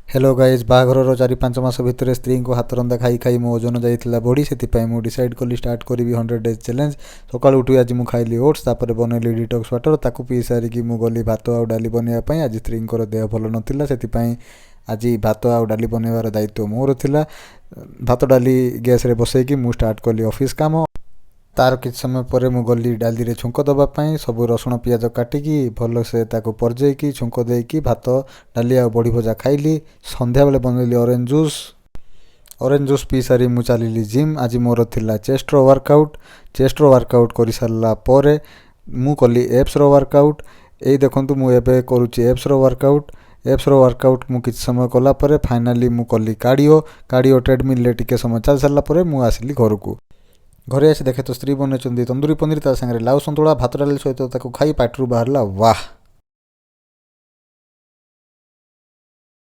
Hello guys, ବାହାଘରର 4-5 ମାସ ଭିତରେ ସ୍ତ୍ରୀଙ୍କ ହାତରନ୍ଧା ଖାଇ ଖାଇ ମୋ ଓଜନ ଯାଇଥିଲା ବଢ଼ି। ସେଥିପାଇଁ ମୁଁ ଡିସାଇଡ଼୍ କଲି, ଷ୍ଟାର୍ଟ କରିବି 100 ଡେଜ୍ ଚ୍ୟାଲେଞ୍ଜ। ସକାଳୁ ଉଠି ଆଜି ମୁଁ ଖାଇଲି ଓଟ୍ସ, ତାପରେ ବନେଇଲି ଡିଟକ୍ସ ୱାଟର୍। ତାକୁ ପିଇ ସାରିକି ମୁଁ ଗଲି ଭାତ ଆଉ ଡାଲି ବନେଇବା ପାଇଁ। ଆଜି ସ୍ତ୍ରୀଙ୍କର ଦେହ ଭଲ ନଥିଲା, ସେଥିପାଇଁ ଆଜି ଭାତ ଆଉ ଡାଲି ବନେଇବାର ଦାୟିତ୍ୱ ମୋର ଥିଲା। ଭାତ ଡାଲି ଗ୍ୟାସ୍ରେ ବସେଇକି ମୁଁ ଷ୍ଟାର୍ଟ କଲି ଅଫିସ୍ କାମ। ତାର କିଛି ସମୟ ପରେ ମୁଁ ଗଲି ଡାଲିରେ ଛୁଙ୍କ ଦେବା ପାଇଁ। ସବୁ ରସୁଣ ପିଆଜ କାଟିକି, ଭଲସେ ତାକୁ ପରଜେଇକି, ଛୁଙ୍କ ଦେଇକି ଭାତ, ଡାଲି ଆଉ ବଡ଼ି ଭଜା ଖାଇଲି। ସନ୍ଧ୍ୟାବେଳେ ବନେଇଲି ଅରେଞ୍ଜ ଜୁସ୍। ଅରେଞ୍ଜ ଜୁସ୍ ପିଇ ସାରି ମୁଁ ଚାଲିଲି ଜିମ୍। ଆଜି ମୋର ଥିଲା ଚେଷ୍ଟର ୱାର୍କଆଉଟ୍। ଚେଷ୍ଟର ୱାର୍କଆଉଟ୍ କରିସାରିଲା ପରେ ମୁଁ କଲି ଏପ୍ସର ୱାର୍କଆଉଟ୍। ଏଇ ଦେଖନ୍ତୁ, ମୁଁ ଏବେ କରୁଛି ଏପ୍ସର ୱାର୍କଆଉଟ୍। ଏପ୍ସର ୱାର୍କଆଉଟ୍ ମୁଁ କିଛି ସମୟ କଲା ପରେ ଫାଇନାଲି ମୁଁ କଲି କାର୍ଡ଼ିଓ। କାର୍ଡ଼ିଓ ଟ୍ରେଡ଼ମିଲ୍ରେ ଟିକେ ସମୟ ଚାଲି ସାରିଲା ପରେ ମୁଁ ଆସିଲି ଘରକୁ। ଘରେ ଆସି ଦେଖେ ତ ସ୍ତ୍ରୀ ବନେଇଛନ୍ତି ତନ୍ଦୁରୀ ପନିର, ତା ସାଙ୍ଗରେ ଲାଉ ସନ୍ତୁଳା। ଭାତ ଡାଲି ସହିତ ତାକୁ ଖାଇ ପାଟିରୁ ବାହାରିଲା, ୱାହ!